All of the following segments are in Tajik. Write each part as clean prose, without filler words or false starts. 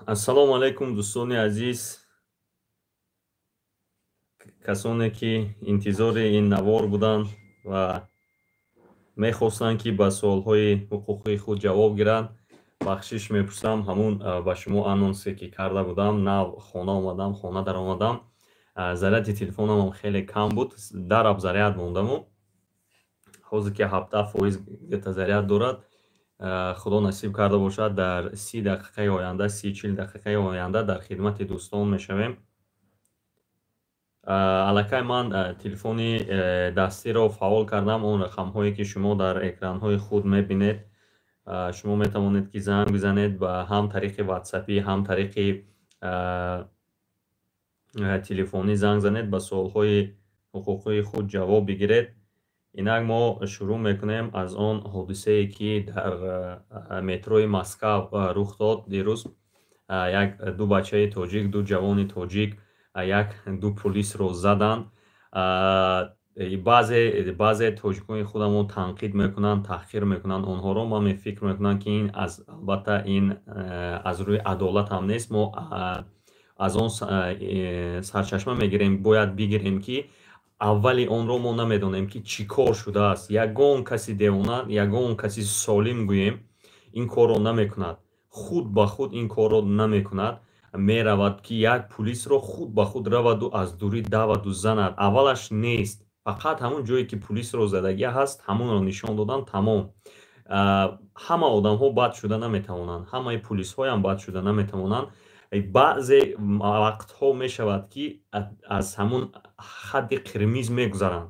Ассалому алайкум, дӯстони азиз, касоне ки интизори ин навор буданд ва мехостанд, ки ба суолҳои ҳуқуқии худ ҷавоб гиранд. Бахшиш мепурсам, ҳамун ба шумо анонсе ки карда будам, нав хона омадам, хона даромадам, заряди телефонамам хеле кам буд, дараб заряд мондаму ҳозир ки 17% где-то заряд дорад. Худо насиб карда бошад, дар 30 дақиқаи оянда, 30-40 дақиқаи оянда дар хидмати дӯстон мешавем. Аллакай ман телефони дастиро фаъол кардам. Он рақамҳое ки шумо дар экранҳои худ мебинед, шумо метавонед, ки занг бизанед ба ҳам тариқи ватсапӣ, ҳам тариқи телефонӣ занг занед, ба суолҳои ҳуқуқии худ ҷавоб бигиред. Инак мо шурӯъ мекунем аз он ҳодисае, ки дар метрои Москав рух дод дирӯз. Як ду бачаи тоҷик, ду ҷавони тоҷик як ду пулисро заданд. Баъзе тоҷикони худамон танқид мекунанд, таҳқир мекунанд онҳоро. Ман фикр мекунам, ки ин аз, албатта, ин аз рӯи адолат ҳам нест. Мо аз он сарчашма мегирем, бояд бигирем, ки аввали онро мо намедонем, ки чӣ кор шудааст. Ягон каси девона, ягон каси солим, гӯем, ин корро намекунад, худ ба худ ин корро намекунад. Меравад, ки як пулисро худ ба худ раваду аз дурӣ даваду занад. Аввалаш нест, фақат ҳамон ҷое ки пулисро задагӣ ҳаст, ҳамонро нишон додан, тамом. Ҳама одамҳо бад шуда наметавонанд, ҳамаи пулисҳоям бад шуда наметавонанд. Баъзе вақтҳо мешавад, ки аз ҳамун хадди қирмиз мегузаранд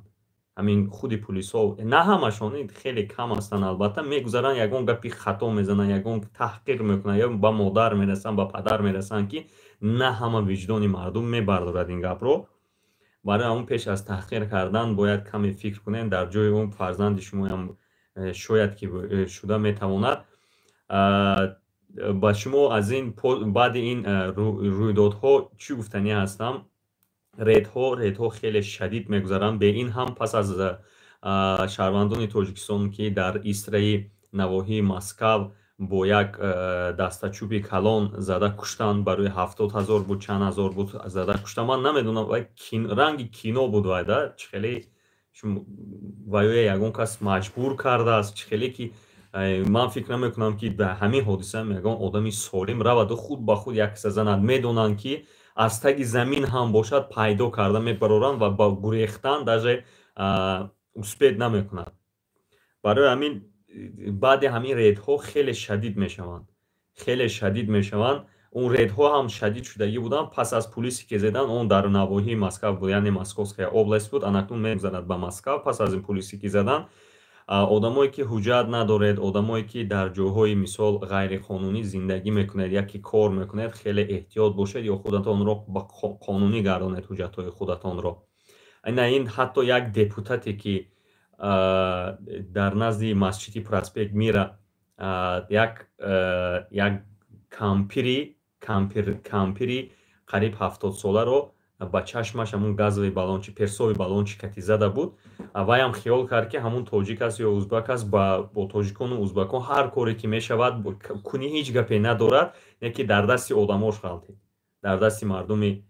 ҳамин худи пулисҳо, на ҳамашон, хеле кам ҳастанд, албатта, мегузаранд, ягон гапи хато мезананд, ягон таҳқир мекунанд ё ба модар мерасанд, ба падар мерасанд, ки на ҳама виҷдони мардум мебардорад ин гапро. Барои ҳамон пеш аз таҳқир кардан бояд каме фикр кунем. Дар ҷои он фарзанди шумоям шояд ки шуда метавонад. Ба шумо аз ин баъди ин рӯйдодҳо чӣ гуфтанӣ ҳастам? Рейдҳо хеле шадид мегузаранд. Бе ин ҳам пас аз шаҳрвандони Тоҷикистон, ки дар Истраи навоҳии Москав бо як дастачӯби калон зада куштанд, барои 70 000 буд, чанд ҳазор буд, зада куштанд. Ман намедонам, ранги кино буд вайда, чӣ хеле ва ё ягон кас маҷбур кардааст, чӣ хеле ки ман фикр намекунам, ки дар ҳамин ҳодиса ягон одами солим раваду худ ба худ як каса занад. Медонанд, ки аз таги замин ҳам бошад, пайдо карда мебароранд ва ба гурехтан даже успеть намекунад. Барои ҳамин баъди ҳамин рейдҳо хеле шадид мешаванд, хеле шадид мешаванд. Он рейдҳо ҳам шадид шудагӣ буданд пас аз пулисе ки задан. Он дар навоҳии Москав буд, яъне Московская область буд, анакнун мегузарад ба Москав. Пас аз ин пулисе ки задан, одамое ки ҳуҷҷат надоред, одамое ки дар ҷойҳои, мисол, ғайриқонунӣ зиндагӣ мекунед яки кор мекунед, хеле эҳтиёт бошед ё худатонро ба қонунӣ гардонед, ҳуҷҷатҳои худатонро. Ина ин ҳатто як депутате, ки дар назди масҷиди Проспект Мира як кампири қариб 70-соларо ба чашмаш ҳамун газовый баллончик, перцовый баллончик кати зада буд, вайам хиёл кард, ки ҳамун тоҷик аст ё узбак аст. Бо тоҷикону узбакон ҳар коре ки мешавад кунӣ, ҳеҷ гапе надорад, не ки дар дасти одамош ғалтид, дар дасти мардуми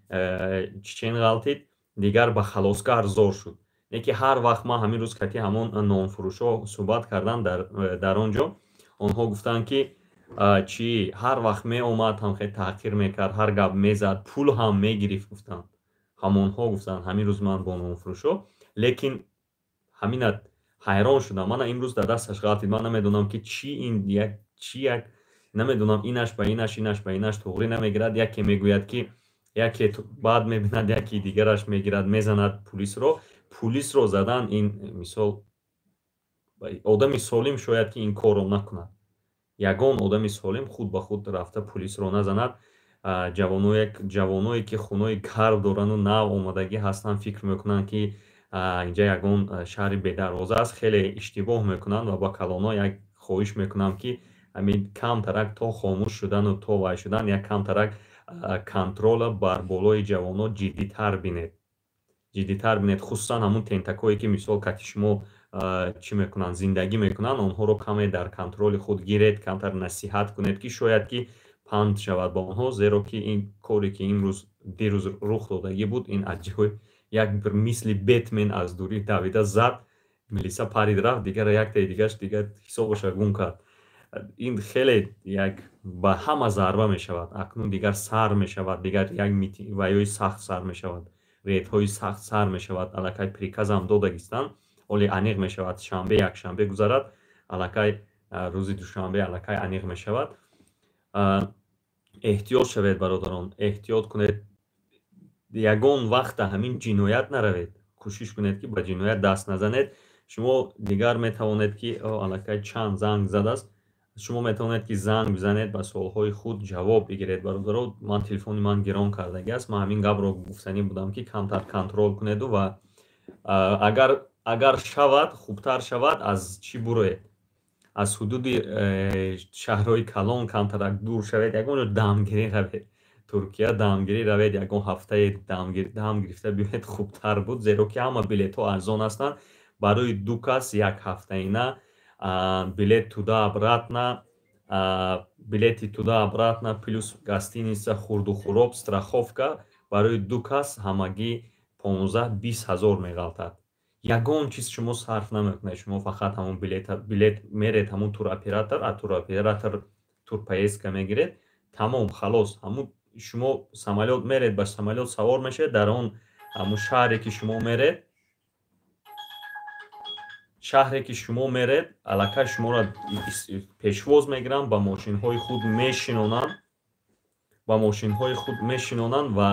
чечен ғалтид, дигар ба халосгар зор шуд. Не ки ҳар вақт ман ҳамин рӯз кати ҳамон нонфурӯшҳо суҳбат кардам дар он ҷо, онҳо гуфтанд, ки чӣ ҳар вақт меомад, ҳам хеле таҳқир мекард, ҳар гап мезад, пул ҳам мегирифт, гуфтанд ҳамонҳо. Гуфтанд ҳамин рӯз ман бо нонфурӯшҳо, лекин ҳамина ҳайрон шудам. Мана имрӯз дар дасташ ғалтид. Ман намедонам, ки чӣ ин як чӣ як намедонам, инаш ба инаш, инаш ба инаш туғрӣ намегирад. Яке мегӯяд, ки яке баъд мебинад, яке дигараш мегирад, мезанад пулисро. Пулисро задан ин, мисол, одами солим шояд ки ин корро накунад. Ягон одами солим худ ба худ рафта пулисро назанад. Ҷавоное ки хунои гарм дорану нав омадагӣ ҳастанд, фикр мекунанд, ки инҷа ягон шаҳри бедарвоза аст, хеле иштибоҳ мекунанд. Ва ба калонҳо як хоҳиш мекунам, ки ҳамин камтарак то хомӯш шудану то вай шудан як камтарак контрола бар болои ҷавонон ҷиддитар бинед, ҷиддитар бинед, хусусан ҳамун тентакое ки, мисол, кати шумо чӣ мекунанд, зиндагӣ мекунанд, онҳоро каме дар контроли худ гиред, камтар насиҳат кунед, ки шояд ки панд шавад ба онҳо, зеро ки ин коре ки имрӯз дирӯз рух додагӣ буд, ин аҷоиб як мисли Бетмен аз дурӣ давида зад, милиса парид рафт, дигар яктаи дигаш дигар ҳисобаша гум кард. Ин хеле як ба ҳама зарба мешавад. Акнун дигар сар мешавад, дигар як ваёи сахт сар мешавад, рейдҳои сахт сар мешавад. Аллакай приказам додагистанд, ҳоле аниқ мешавад. Шанбе, якшанбе гузарад, аллакай рӯзи душанбе аллакай аниқ мешавад. Эҳтиёт шавед, бародарон, эҳтиёт кунед. Ягон вақта ҳамин ҷиноят наравед, кӯшиш кунед, ки ба ҷиноят даст назанед. Шумо дигар метавонед, ки аллакай чанд занг задааст, шумо метавонед, ки занг бизанед, ба суолҳои худ ҷавоб бигиред. Бародаро, ман телефони ман гирон кардагӣ аст, ман ҳамин гапро гуфтанӣ будам, ки камтар контрол кунеду ва агар шавад, хубтар шавад, аз чӣ буроед, аз ҳудуди шаҳрҳои калон камтарак дур шавед, ягон ҷо дамгирӣ равед, Туркия дамгирӣ равед, ягон ҳафтае дам гирифта биёед, хубтар буд, зеро ки ҳама билетҳо арзон ҳастанд. Барои ду кас як ҳафтаина билет туда обратно, билети туда обратно плюс гостиница, хурду хӯрок, страховка барои ду кас ҳамагӣ 15-20 ҳазор меғалтад. Ягон чиз шумо сарф намекунед, шумо фақат ҳамон билет меред, ҳамон туроператор, а туроператор турпоездка мегиред, тамом, халос. Ҳамун шумо самолёт меред, ба самолёт савор мешавед, дар он ҳамун шаҳре ки шумо меред, шаҳре ки шумо меред, аллакай шуморо пешвоз мегиранд, ба мошинҳои худ мешинонанд, ба мошинҳои худ мешинонанд ва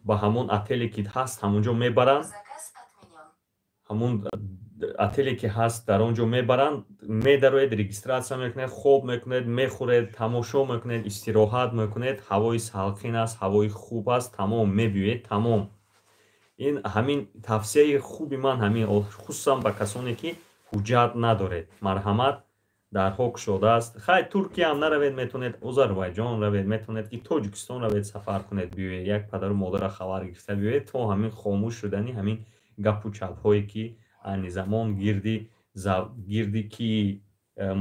ба ҳамон отеле ки ҳаст, ҳамон ҷо мебаранд. Ҳамон отеле ки ҳаст, дар он ҷо мебаранд, медароед, регистрация мекунед, хоб мекунед, мехӯред, тамошо мекунед, истироҳат мекунед, ҳавои салқин аст, ҳавои хуб аст, тамом, мебиёед, тамом. Ин ҳамин тавсияи хуби ман ҳамин, хусусан ба касоне ки ҳуҷҷат надоред. Марҳамат, дарҳо кушодааст. Хай, Туркияам наравед, метавонед Озарбойҷон равед, метавонед ки Тоҷикистон равед, сафар кунед, биёед, як падару модара хабар гирифта биёед, то ҳамин хомӯш шудани ҳамин гапу чапҳое ки айни замон гирди ки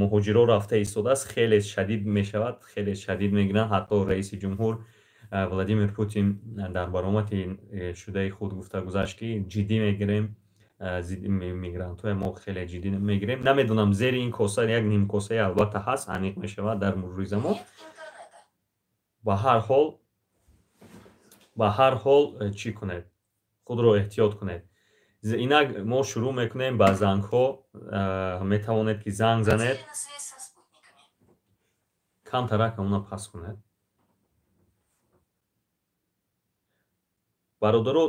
муҳоҷиро рафта истодааст, хеле шадид мешавад, хеле шадид мегиранд. Ҳатто раиси ҷумҳур Владимир Путин дар баромади шудаи худ гуфта гузашт, ки ҷиддӣ мегирем мигрантҳоя, мо хеле ҷиддӣ мегирем. Намедонам, зери ин коса як нимкосае албатта ҳаст, аниқ мешавад дар мурури замон. Ба ҳар ҳол чӣ кунед, худро эҳтиёт кунед. Инак мо шурӯъ мекунем ба зангҳо. Метавонед, ки занг занед, камтарак ҳамона паст кунед, бародаро.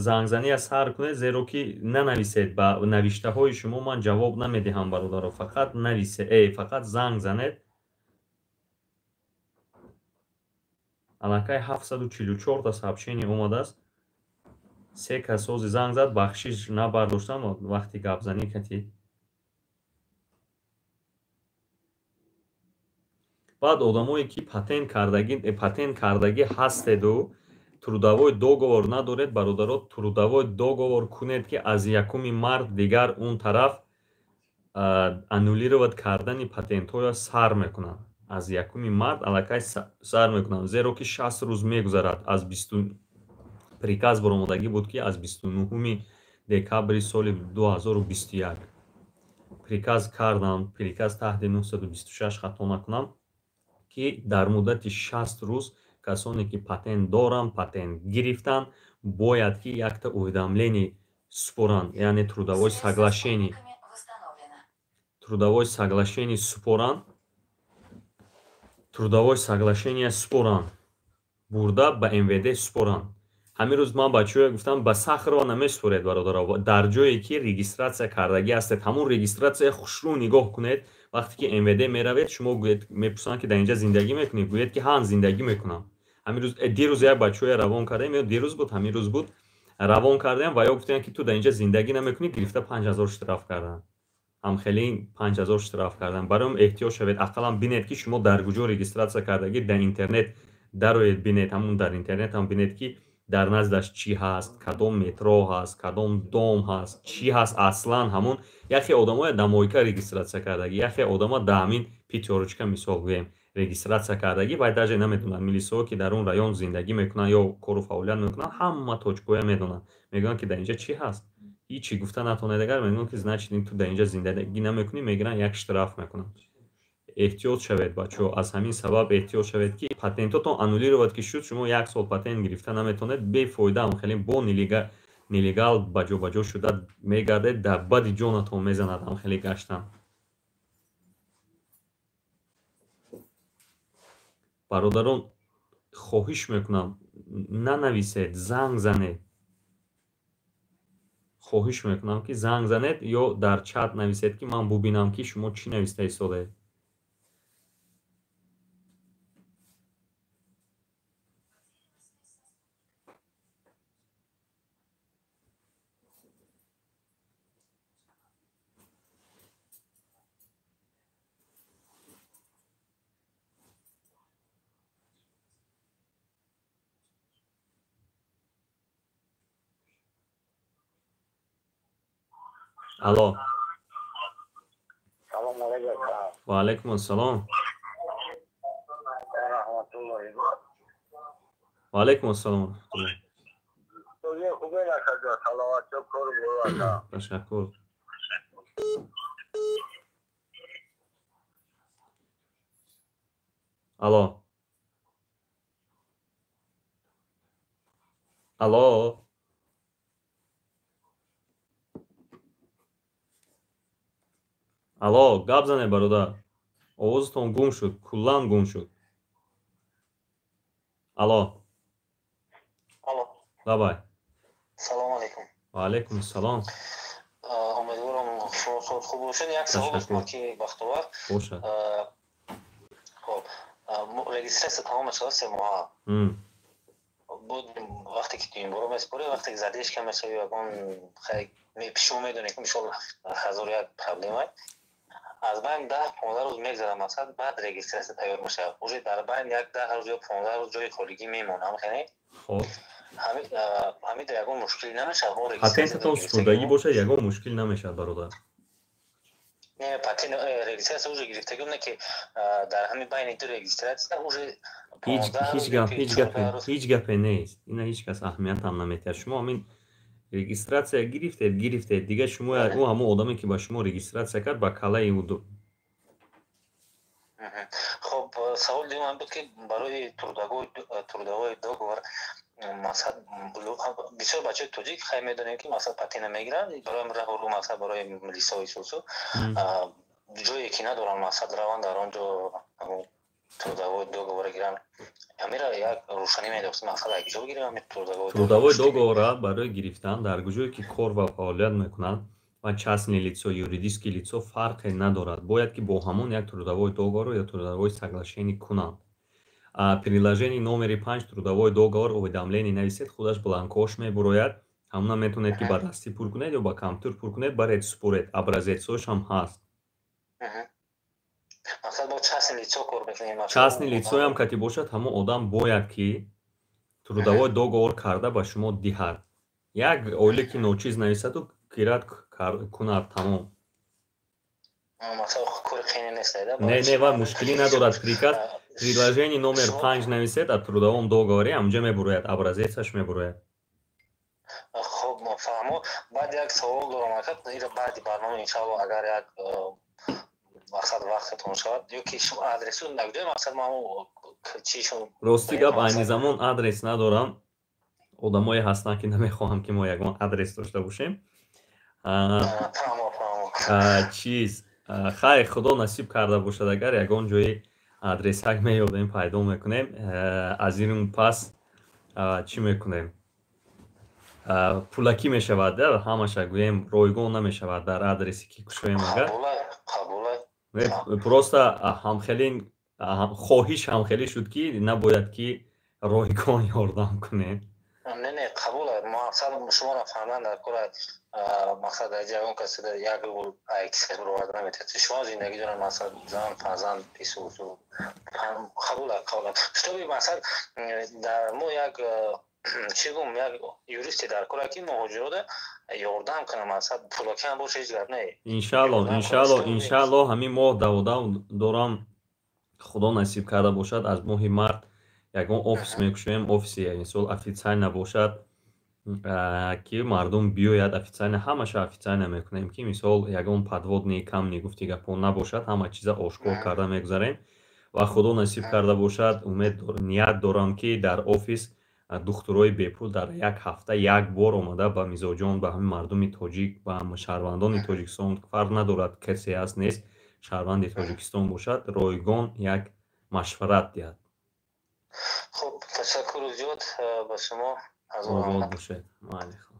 Зангзания сар кунед, зеро ки нанависед, ба навиштаҳои шумо ман ҷавоб намедиҳам, бародаро. Фақат нависе, фақат занг занед. Аллакай 744-та сообщение омадааст. Се кас сози занг зад, бахшиш, набардоштам вақти гапзанӣ кати. Баъд одамое ки патент кардагӣ ҳастеду трудовой договор надоред, бародаро, трудовой договор кунед, ки аз 1 март дигар он тараф аннулировать кардани патентҳоя сар мекунанд. Аз 1 март аллакай сар мекунанд, зеро ки 60 рӯз мегузарад. Аз бисту приказ баромадагӣ буд, ки аз 29 декабри соли 2021 приказ кардам, приказ таҳти 926, хато накунам, ки дар муддати 60 рӯз касоне ки патент доранд, патент гирифтанд, бояд ки якта уведомление супоранд, яъне трудовой соглашение супоранд, трудовой соглашение супоранд, бурда ба МВД супоранд. Ҳамин рӯз ман бачаҳое гуфтам: ба Сахарова намесупоред, бародаро, дар ҷое ки регистрация кардагӣ ҳастед, ҳамон регистрация хушрӯ нигоҳ кунед. Вақте ки МВД меравед, шумо гӯед, мепурсанд, ки дар инҷа зиндагӣ мекунӣ, гӯед, ки ҳа, зиндагӣ мекунам. Ҳамин рӯз, дирӯз як бачаҳое равон кардем, ё дирӯз буд, ҳамин рӯз буд, равон кардем ва ё гуфтем, ки ту дар инҷа зиндагӣ намекунӣ, гирифта 5000 штраф карданд. Ҳамхеле 5000 штраф карданд. Барои эҳтиёт шавед, ақаллан бинед, ки шумо дар куҷо регистрация кардагӣ. Дар интернет дароед, бинед, ҳамун дар интернет ҳам бинед, ки дар наздаш чӣ ҳаст, кадом метро ҳаст, кадом дом ҳаст, чӣ ҳаст. Аслан ҳамун яхе одамоя дар Мойка регистрация кардагӣ, яхе одама дар ҳамин Пятёрочка, мисол гӯем. регистрация кардагӣ, вай даже намедонад. Милисаҳо, ки дар он район зиндагӣ мекунанд ё кору фаъолият мекунанд, ҳама тоҷикоя медонанд. Мегӯянд, ки дар инҷа чӣ ҳаст? Ҳичи гуфта натонед агар, мегӯянд, ки значит ин ту дар инҷа зиндагӣ намекунӣ, мегиранд, як штраф мекунанд. Эҳтиёт шавед, бачаҳо, аз ҳамин сабаб эҳтиёт шавед, ки патентотон аннулировать ки шуд, шумо як сол патент гирифта наметавонед, бефоида ҳам хеле бо нелегал ба ҷо ба ҷо шуда мегардед, дар бади ҷонатон мезанад ҳам хеле гаштан. Бародарон, хоҳиш мекунам, нанависед, занг занед. Хоҳиш мекунам, ки занг занед ё дар чат нависед, ки ман бубинам, ки шумо чӣ нависта истодаед. Алло. Салом алейкум. Ва алейкум ассалом. Раҳматуллоҳи. Ва алейкум ассалом. Ташаккур. Алло. Алло. Алло, гап занед, бародар. Овозатон гум шуд, куллан гум шуд. Алло. Алло. Давай. Салом алейкум. Ва алейкум ассалом. Умедворам шумо хуб бошед. Як савол доштам, ки Бахтовар. Бошад. Хоб, регистрация тамом мешавад 3 моҳа. Буд вақте ки дуюмбора меспорӣ, вақте ки задержка мешавӣ, ягон шумо медонед, ки мисол ҳазору як проблема, аз байн 10-15 рӯз мегзарад, мақсад, баъд регистрация тайёр мешавад. Уже дар байн як 10 рӯз ё 15 рӯз ҷои холигӣ мемонад, хеле ҳамида ягон мушкилӣ намешавад? Патентатон супурдагӣ бошад, ягон мушкил намешавад, бародар. Не, патент, регистрация уже гирифтагӣ, не, ки дар ҳамин байни ду регистрация уже. Ҳеҷ гап, ҳеҷ гапе, ҳеҷ гапе нест. Ина ҳеҷ кас аҳамиятам наметиҳад. Шумо ҳамин регистрация гирифтед, гирифтед, дигар шумо ӯ ҳамон одаме, ки ба шумо регистрация кард, ба калаи ӯ. Хоб, савол дуюм буд, ки барои трудовой договор, мақсад, бисёр бачаҳои тоҷик, хай, медонем, ки мақсад, патента мегиранд барои раҳуру, мақсад, барои милисаҳои сусу ҷое ки надоранд, мақсад, раванд дар он ҷо трудовой договор гиранд. Ҳамира як рӯшанӣ медост, мақсад, як ҷо гирем ҳами трудовой. Трудовой договора барои гирифтан дар куҷое ки кор ва фаъолият мекунанд ва частное лицо, юридическое лицо, фарқе надорад, бояд ки бо ҳамон як трудовой договор ё трудовой соглашение кунанд. Приложение номери 5, трудовой договор, уведомление нависед, худаш бланкош мебурояд. Ҳамона метавонед, ки ба дастӣ пур кунед ё ба компютер пур кунед, баред, супоред. Образецош ҳам ҳаст. Частное лицоям кати бошад, ҳамон одам бояд ки трудовой договор карда ба шумо диҳад. Як оиле ки ночиз нависаду кират кунад, тамом. Не, не, ва мушкилӣ надорад. Приказ, приложение номер 5 нависед, а трудовом договоре ҳамҷа мебурояд, образецаш мебурояд. Хуб, фаҳмо. Баъд як савол дорам, ака, ира баъди барнома, иншаалло, агар як мақсад вақтатон шавад ё ки шумо адресу нагӯед, мақсад, ман чишон. Рости гап, айни замон адрес надорам. Одамое ҳастанд, ки намехоҳам, ки мо ягон адрес дошта бошем. Чиз, хайр, худо насиб карда бошад, агар ягон ҷои адресак меёбем, пайдо мекунем. Аз ин пас чӣ мекунем, пулакӣ мешавад ҳамаша, гӯем, ройгон намешавад дар адресе ки кушоем. Агар просто ҳамхелин хоҳиш ҳамхелӣ шуд, ки набояд ки ройгон ёрдам кунем. Не, не, қабул. Мақсад, шуморо фаҳмдан дар кора, мақсад, дар ягон каси як рубл оварда наметавонад. Шумо зиндагӣ дорад, мақсад, зан, фарзанд, пису. Қабул, қабул. Чтобы, мақсад, дар мо як чӣ гум, як юристе дар кора, ки муҳоҷирода ёрдам кунам, мақсад, пулакӣ ҳам боша, ҳеҷ гап не. Иншаалло, иншаалло, иншаалло, ҳамин моҳ даводам дорам. Худо насиб карда бошад, аз моҳи март ягон офис мекушоем, офиси мисол официально бошад, ки мардум биёяд официально, ҳамаша официально мекунем, ки мисол ягон подводные камни гуфти гапҳо набошад, ҳама чиза ошкор карда мегузарем. Ва Худо насиб карда бошад, умед ният дорам, ки дар офис духтурои бепул дар як ҳафта як бор омада ба мизоҷон, ба ҳамин мардуми тоҷик, ба шаҳрвандони Тоҷикистон, фарқ надорад касе аст нест, шаҳрванди Тоҷикистон бошад, ройгон як машварат диҳад. Хуб, ташаккур зиёд ба шумо. Обод бошед. Майли, хуб.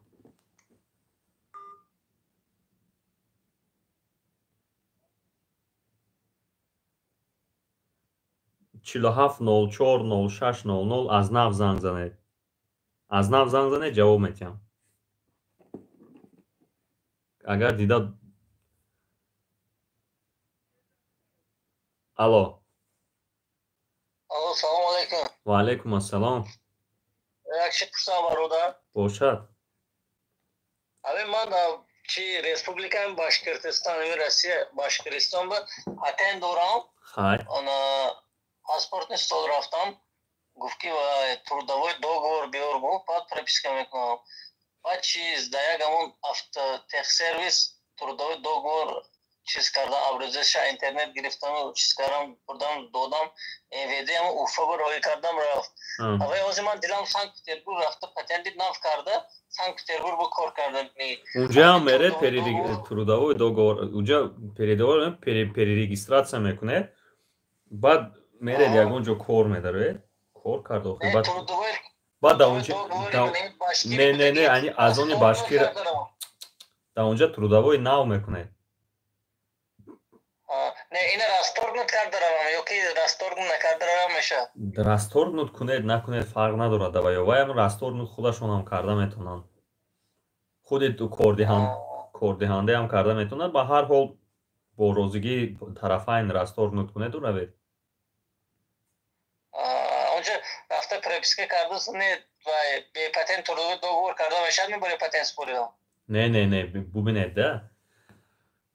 47 04 06 00, аз нав занг занед, аз нав занг занед, ҷавоб метиҳам, агар дида. Алло. Алло, салому алайкум. Ва алайкум ассалом. Як чи пурсам, бародар. Бошад. Ҳамин ман чи республикаи Башкиртистон, Россия, Башкиристон ба патент дорам. Хай. Ана паспортный стол рафтам, гуфт ки трудовой договор биёр, гуфт, баъд прописка мекунам. Баъд чиз да як ҳамон автотехсервис трудовой договор чиз кардам, образецша интернет гирифтам, чиз кардам, бурдам, додам, МВД ҳам Уфа ба роҳӣ кардам, рафт. Авай ҳозир ман дилам Санкт Петербург рафта патенти нав карда, Санкт Петербург ба кор кардам. Унҷаам меред, трудовой договор унҷа перерегистрация мекунед, баъд меред ягон ҷо кор медароед, кор кард охир баъд да унҷа. Не, не, не, ани аз они башкир да унҷа трудовой нав мекунед. Не, ина расторгнуть карда равам ёки расторгнуть накарда равам мешавад? Расторгнуть кунед, накунед, фарқ надорад. Давай, ваям расторгнуть худашонам карда метавонанд, худи кордиҳандаам карда метавонад. Ба ҳар ҳол бо розигии тарафайн расторгнуть кунеду равед. Онҷо рафта прописка карду, не, бепатент трудовой договор карда мешавад, мебаре патент споридам? Не, не, не, бубинед да,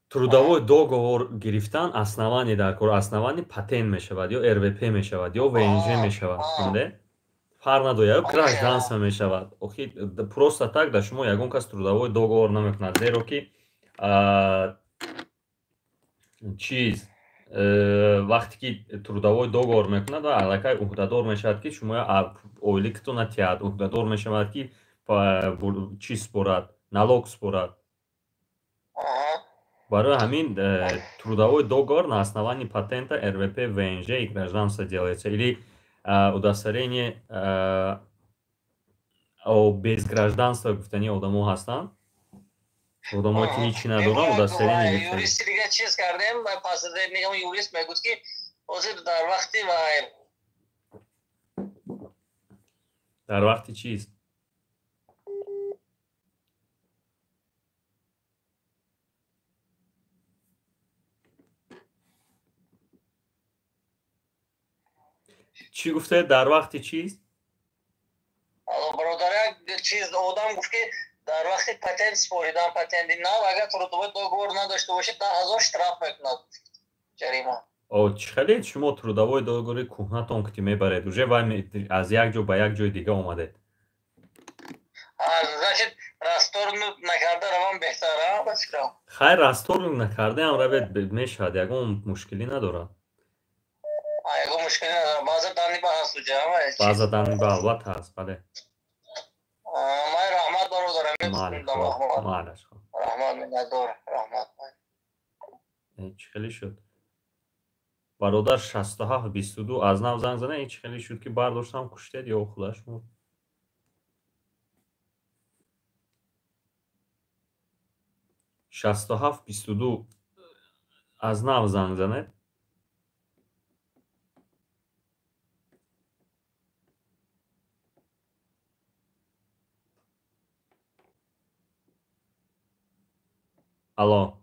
трудовой договор гирифтан основание дар кор, основание патент мешавад ё РВП мешавад ё ВНЖ мешавад, фаҳмиде? Фарқ надорад, ё гражданство мешавад. Охи просто так да шумо ягон кас трудовой договор намекунад, зеро ки чиз вақте ки трудовой договор мекунад, аллакай уҳдадор мешавад, ки шумо ойликатон натиҳад, уҳдадор мешавад, ки чиз спорад, налог спорад. Барои ҳамин трудовой договор на основании патента, РВП, ВНЖ и гражданство делается или удостоверение о без гражданства гуфтани одамо ҳастанд, одамое ки ҳичи надоранд, удостоверение. Юристи дига чиз кардем, пас мегам, юрист мегӯд, ки ҳозир дар вақти Дар вақти чиз? Чӣ гуфте, дар вақти чиз? Бародар, як чиз одам гуфт, ки дар вақти патент споридан, патенти нав, агар трудовой договор надошта бошед, 10 000 штраф мекунад, ҷарима. О, чӣ хеле шумо трудовой договори кӯҳнатон ки мебаред, уже вай аз як ҷо ба як ҷои дига омадед. Значит, расторгнуть накарда равам беҳтар, ба фикрам. Хайр, расторгнуть накардаам равед, мешавад, ягон мушкилӣ надорад. Ягон мушкилӣ надорад, баъза данные ба ҳаст уҷа. Баъза данные ба албатта ҳаст, бале. Май, раҳмат, бародарам. Раҳмат, миннатдор, раҳмат. Чӣ хеле шуд, бародар? 67 22, аз нав занг зана. Чӣ хеле шуд, ки бардоштам, куштед ё худаш мурд? 67 22, аз нав занг занед. Алло.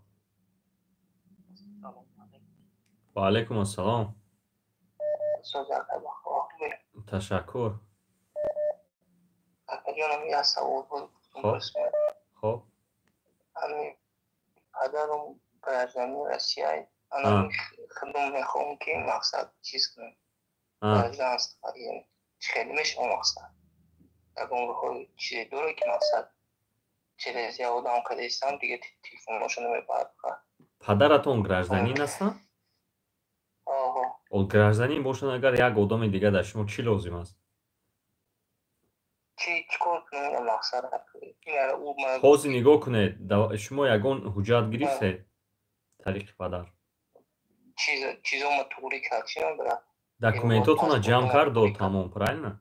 Ва алайкум ассалом. Ташаккур. Хоб. Падарам гражданин Россия. Худам мехоҳам, ки мақсад чиз кунам, гражданство. Хеле мешавам, мақсад, ягон роҳҳои чизе дорад, ки мақсад через як одам кадестам, дига телефоношо намебарад. Падаратон гражданин ҳастанд? Гражданин бошанд, агар як одами дига дар шумо чӣ лозим аст? Ҳозир нигоҳ кунед, шумо ягон ҳуҷҷат гирифтед тариқи падар? Документотонро ҷамъ кард, дод, тамом, правильно?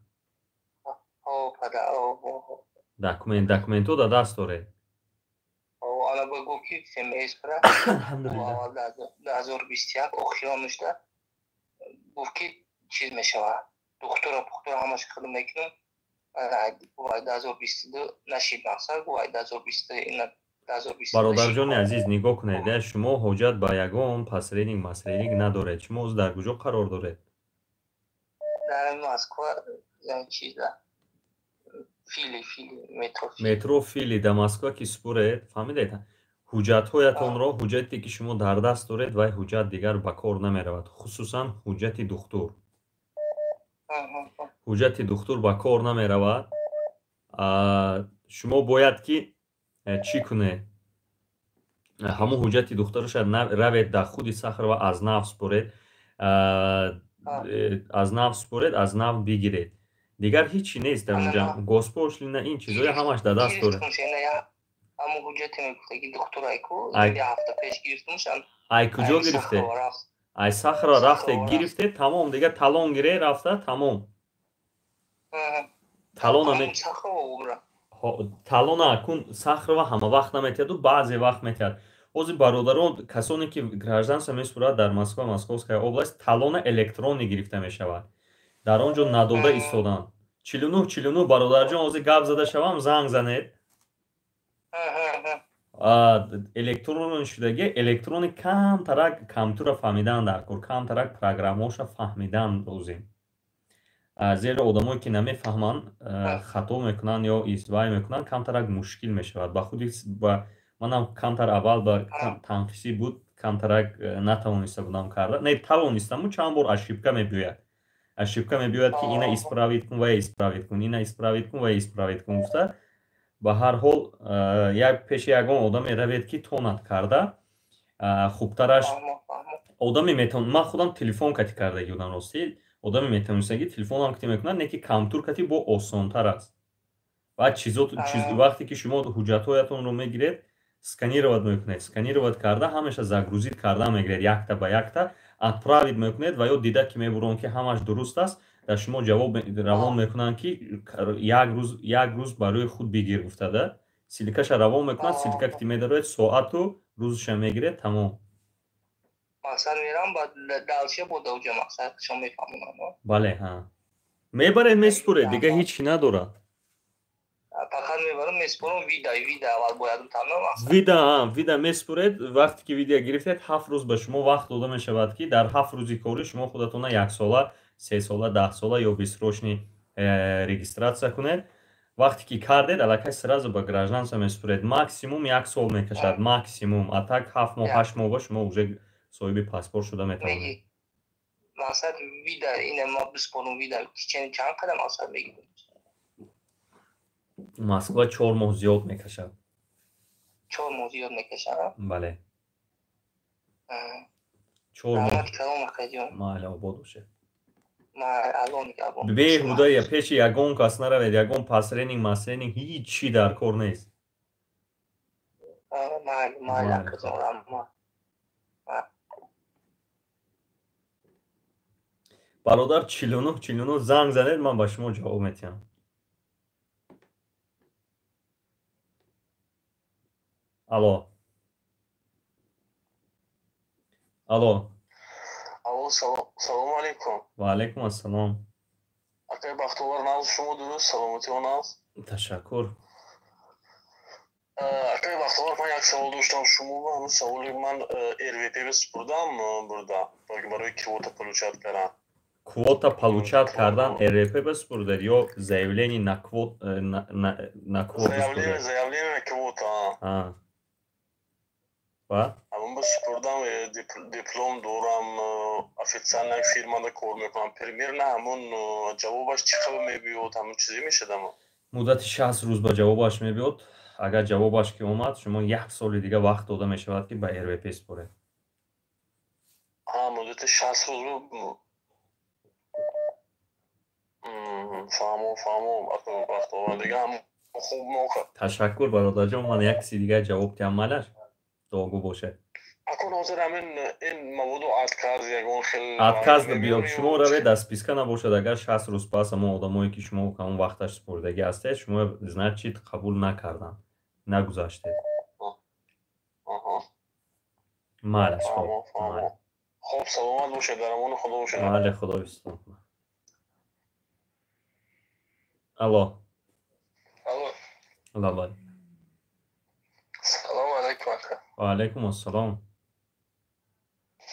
Документҳо дар даст доред? Гуфт, ки чиз мешавад, духтура пухтура ҳамаш худам мекунам. 2022 нашид, мақсад, 2020. Бародарҷони азиз, нигоҳ кунед, шумо ҳоҷат ба ягон посредник масредник надоред. Шумо ҳозир дар куҷо қарор доред? Дар Москва, чиза, Фили, метро. Метро Фили. Дар Москва ки супуред, фаҳмидед, ҳуҷҷатҳоятонро, ҳуҷҷате ки шумо дар даст доред, вай ҳуҷҷат дигар ба кор намеравад, хусусан ҳуҷҷати духтур. Ҳуҷҷати духтур ба кор намеравад. Шумо бояд ки чӣ кунед? Ҳамон ҳуҷҷати духтараша равед, дар худи Сахарова аз нав супоред, аз нав супоред, аз нав бигиред. Дигар ҳичи нест дар онҷа, госпошлина, ин чизҳоя ҳамаш дар даст доред. Ай куҷо гирифтед? Ай Сахарова рафте, гирифте, тамом. Дигар талон гире, рафта, тамом. Талона акун Сахарова ҳама вақт наметиҳаду баъзе вақт метиҳад. Ҳозир, бародарон, касоне ки гражданство месупорад дар Москва, Московская область, талона электронӣ гирифта мешавад. Дар он ҷо надода истоданд. 49 49, бародарҷон, ҳозир гап зада шавам, занг занед. Электронӣ шудаги, электрони камтарак компютера фаҳмидан дар кор, камтарак программаоша фаҳмидан лозим, зеро одамое ки намефаҳманд, хато мекунанд ё издивай мекунанд, камтарак мушкил мешавад. Ба худи манам камтар аввал ба танқисӣ буд, камтарак натавониста будам карда. Не, тавонистаму, чанд бор ошибка мебиёяд, ошибка мебиёяд, ки ина исправить кун, вая исправить кун, ина исправить кун, вая исправить кун гуфта. Ба ҳар ҳол, як пеши ягон одаме равед, ки тонад карда хубтараш. Одаме метавон, ман худам телефон кати кардаги будам, ростӣ. Одаме метавонистаги, телефонам кати мекунад, не ки компютер кати бо осонтар аст. Баъд вақте ки шумо ҳуҷҷатҳоятонро мегиред, сканировать мекунед, сканировать карда, ҳамаша загрузить карда мегиред, якта ба якта отправить мекунед ва ё дида ки мебурон, ки ҳамаш дуруст аст, дар шумо ҷавоб равон мекунанд, ки як рӯз барои худ бигир гуфтада, ссылка ша равон мекунад. Ссылка ки медароед, соату рӯзша мегиред, тамом. Мақсад, мерам, баъд дальше бо дауҷа, мақсад, шумо мефаҳмонам. Бале, ҳа, мебаред, месупоред, дигар ҳеҷ чи надорад. Фақат мебарам, месупорам, вид а аввал бояд тамом. Вид а, вид а месупоред. Вақте ки вид а гирифтед, 7 рӯз ба шумо вақт дода мешавад, ки дар 7 рӯзи корӣ шумо худатона яксола, 3 сола, 10 сола ё бессрочный регистрация кунед. Вақте ки кардед, аллакай сразу ба гражданство месупоред. Максимум як сол мекашад, максимум, а так 7 моҳ, 8 моҳ ба шумо уже соҳиби паспорт шуда метавонед. Мақсад, вид а ина ма биспорум, вид а чанд қадам, мақсад, мегирем? Москва 4 моҳ зиёд мекашад. 4 моҳ зиёд мекашад? Бале, 4 моҳ. Майли, обод бошед. Беҳуда пеши ягон кас наравед, ягон посредник масредник, ҳеҷ чӣ дар кор нест. Майли, майли, акаҷон, раҳмат. Бародар, 49 49 занг занед, ман ба шумо ҷавоб метиҳам. Алло, алло. Алло, салому алейкум. Ва алейкум ассалом. Акай Бахтовар, нағз шумо, дуруст, саломатиҳо нағз? Ташаккур. Акай Бахтовар, ман як савол доштам шумо. Ҳамин саволи ман РВП бисупурдам, бурда барои квота получать кардан. Квота получать кардан РВП бисупурдед ё заявление на квот на квоту? Заявление на квота. Ба? Ҳамон ба супурдам, диплом дорам, официально фирмада кор мекунам. Примерно ҳамон ҷавобаш чӣ хел мебиёд, ҳамон чизе мешадам? Муддати 60 рӯз ба ҷавобаш мебиёд. Агар ҷавобаш ки омад, шумо як соли дига вақт дода мешавад, ки ба РВП супоред. Ҳа, муддати 60 рӯз. Фаҳмо, фаҳмо, вақтовардига ҳам хуб мока. Ташаккур, бародарҷон, ман як киси дигар ҷавоб диҳам, малаш? Дуогӯ бошед. Акун ҳозир ҳамин ин маводу отказ ягон хел отказ биёд, шумо равед, дар списка набошад, агар 60 рӯз пас ҳамон одамое ки шумо ҳамон вақташ супоридагӣ ҳастед, шумо значит қабул накарданд, нагузаштед. Малаш, хоб. Хоб, саломат бошед, дар амони Худо бошед. Мале, Худо ҳифзтон. Алло. Алло. Лабай. Салом алейкум, ака. Ва алейкум ассалом.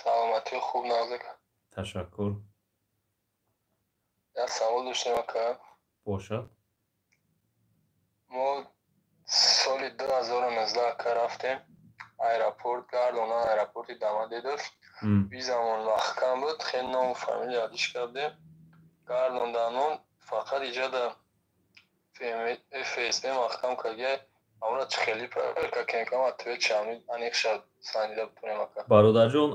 Саломатӣ хуб, нағз, ака. Ташаккур. Як савол доштем, ака. Бошад. Мо соли 2019, ака, рафтем аэропорт, гардона аэропорти Домодедово. Визамон маҳкам буд, хеле ному фамилия адиш кардем. Гардонданон фақат иҷода ФСБ маҳкам кардия, амра чӣ хеле проверка кунем, ответ шами аниқ шад, санҷида битонем, ака. Бародарҷон,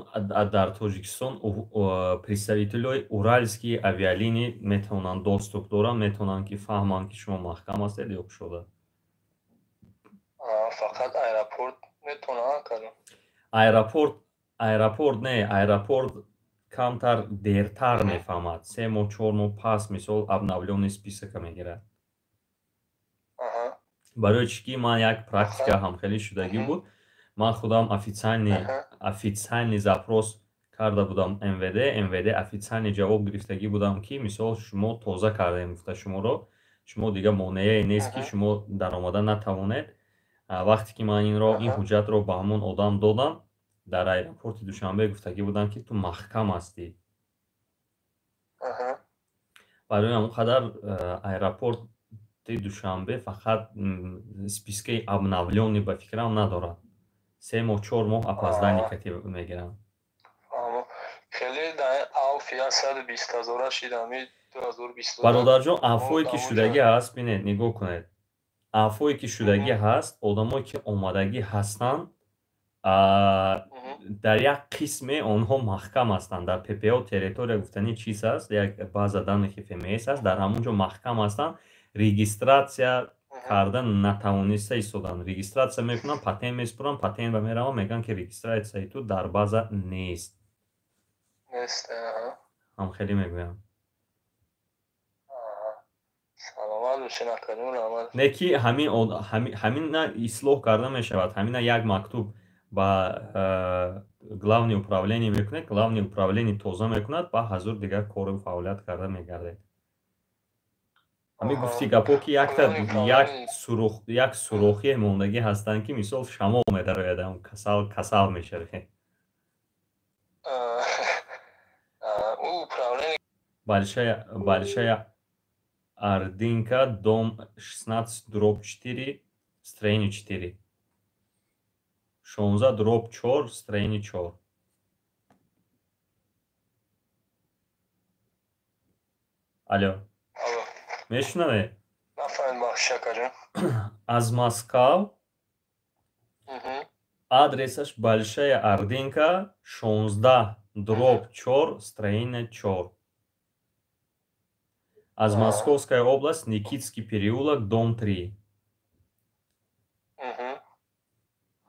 дар Тоҷикистон представителҳои Уральские авиалинии метавонанд, доступ доранд, метавонанд ки фаҳманд, ки шумо маҳкам ҳастед ё кушода. Фақат аэропорт метавонанд, ака? Аэропорт не, аэропорт камтар дертар мефаҳмад, 3 моҳ, 4 моҳ пас, мисол, обновлённый списока мегирад. Барои чӣ ки ман як практика ҳамхелӣ шудагӣ буд. Ман худам официальный запрос карда будам МВД, МВД официальный ҷавоб гирифтагӣ будам, ки мисол шумо тоза кардем, гуфта шуморо, шумо дига монеае нест, ки шумо даромада натавонед. Вақте ки ман инро, ин ҳуҷҷатро ба ҳамон одам додам, дар аэропорти Душанбе гуфтагӣ буданд, ки ту маҳкам ҳастӣ. Барои ҳамон қадар аэропорти Душанбе фақат спискаи обновлённый ба фикрам надорад, 3 моҳ, 4 моҳ опоздание кати мегиранд. Хеле авф 120 ҳазора шидами. Бародарҷон, афвое ки шудагӣ ҳаст, бинед, нигоҳ кунед, афвое ки шудагӣ ҳаст, одамое ки омадагӣ ҳастанд, дар як қисме онҳо маҳкам ҳастанд. Дар ППО территория гуфтани чиз аст, як база данных ФМС аст, дар ҳамон ҷо маҳкам ҳастанд, регистрация карда натавониста истоданд. Регистрация мекунанд, патент месупоранд, патент ба мераванд, мегӯянд, ки регистрацияи ту дар база нест. Ҳам хеле мегӯям. Не ки ҳамина ислоҳ карда мешавад. Ҳамина як мактуб ба главное управление мекунед, главное управление тоза мекунад, ба ҳазур дигар кору фаъолият карда мегардед. Ҳамин гуфти гапҳо, ки якта як сурохие мондагӣ ҳастанд, ки мисол шамол медарояд, касал касал мешавед. Большая Ординка, дом 16/4, строение 4. 16/4, строение 4. Алло, мешунавед? Аз Москав адресаш Большая Ординка, 16/4, строение 4. Аз Московская область, Никитский переулок, дом 3.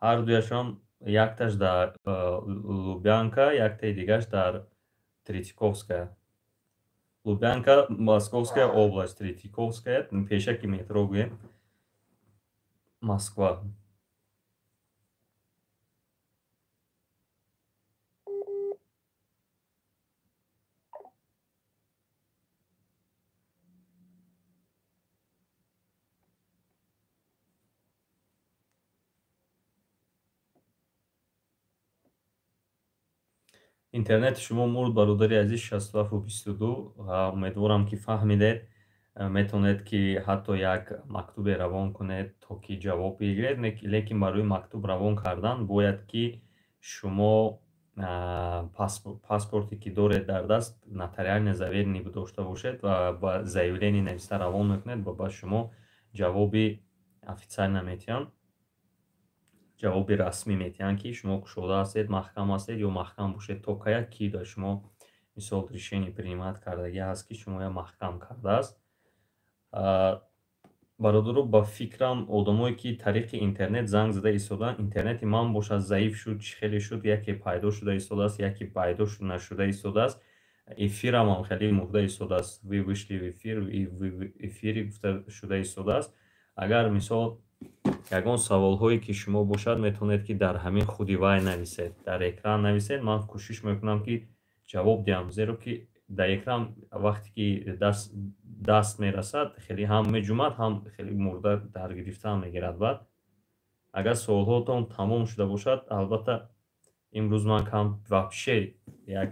Ҳар дуяшон якташ дар Лубянка, яктаи дигаш дар Третьяковская. Лубянка, Московская область, Третьяковская, пешаки метро гӯем, Москва. Интернети шумо мурд, бародари азиз, 67-22. Умедворам, ки фаҳмидед. Метавонед, ки ҳатто як мактубе равон кунед, то ки ҷавоб бигиред, лекин барои мактуб равон кардан бояд ки Шумо паспорте, ки доред дар даст, нотариально заверенный дошта бошед ва ба заявление нависта равон мекунед ва ба шумо ҷавоби официально метиҳанд, ҷавоби расмӣ метиҳанд, ки шумо кушода ҳастед, маҳкам ҳастед ё маҳкам бошед, то кая ки дар шумо, мисол, решение принимать кардагӣ ҳаст, ки шумоя маҳкам кардааст. Бародаро, ба фикрам, одамое, ки тариқи интернет занг зада истодаанд, интернети ман бошад, заиф шуд, чӣ хеле шуд, яке пайдо шуда истодааст, яке пайдо нашуда истодааст. Эфирамам хеле мурда истодааст. «Вы вышли в эфир», эфири гуфта шуда истодааст. Агар, мисол, ягон саволҳое, ки шумо бошад, метавонед, ки дар ҳамин худи вай нависед, дар экран нависед, ман кӯшиш мекунам, ки ҷавоб диҳам, зеро ки дар экран вақте ки даст мерасад, хеле ҳам меҷумад, ҳам хеле мурда даргирифтаам мегирад. Баъд агар суолҳоатон тамом шуда бошад, албатта, имрӯз ман кам вообще як,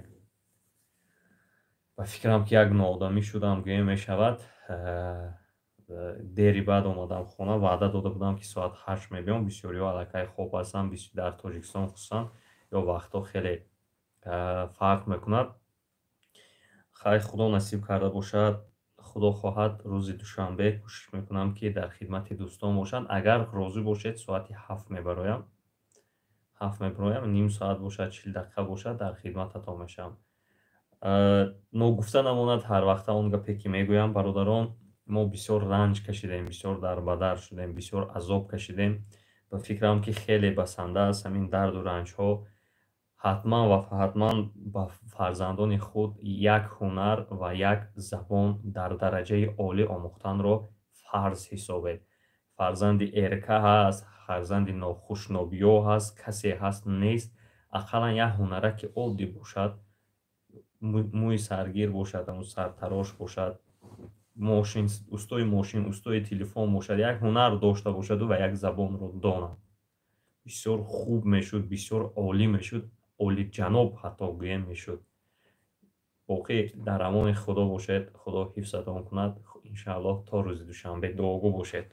ба фикрам, ки як ноодамӣ шудам, гӯем мешавад. Дери баъд омадам хона. Ваъда дода будам, ки соат 8 мебиём. Бисёриҳо аллакай хоб ҳастанд дар Тоҷикистон, хусусан ё вақтҳо хеле фарқ мекунад. Хайр, Худо насиб карда бошад, Худо хоҳад, рӯзи душанбе кӯшиш мекунам, ки дар хидмати дӯстон бошам. Агар розӣ бошед, соати 7 мебароям, 7 мебароям, ним соат бошад, 40 дақиқа бошад, дар хидмататон мешавам. Ногуфта намонад, ҳарвақта он гапе, ки мегӯям: бародарон, мо бисёр ранҷ кашидем, бисёр дарбадар шудем, бисёр азоб кашидем. Ба фикрам, ки хеле басанда аст ҳамин дарду ранҷҳо. Ҳатман ва ҳатман ба фарзандони худ як ҳунар ва як забон дар дараҷаи олӣ омӯхтанро фарз ҳисобед. Фарзанди эрка ҳаст, фарзанди нохушнобиё ҳаст, касе ҳаст, нест, ақаллан як ҳунара, ки оддӣ бошад, мӯи саргир бошад, ҳамун сартарош бошад, мошин, устои мошин, устои телефон бошад, як ҳунар дошта бошаду ва як забонро донад, бисёр хуб мешуд, бисёр олӣ мешуд, олиҷаноб ҳатто гӯем мешуд. Боқӣ дар амони Худо бошед, Худо ҳифзатон кунад, иншааллоҳ, то рӯзи душанбе. Дуогӯ бошед.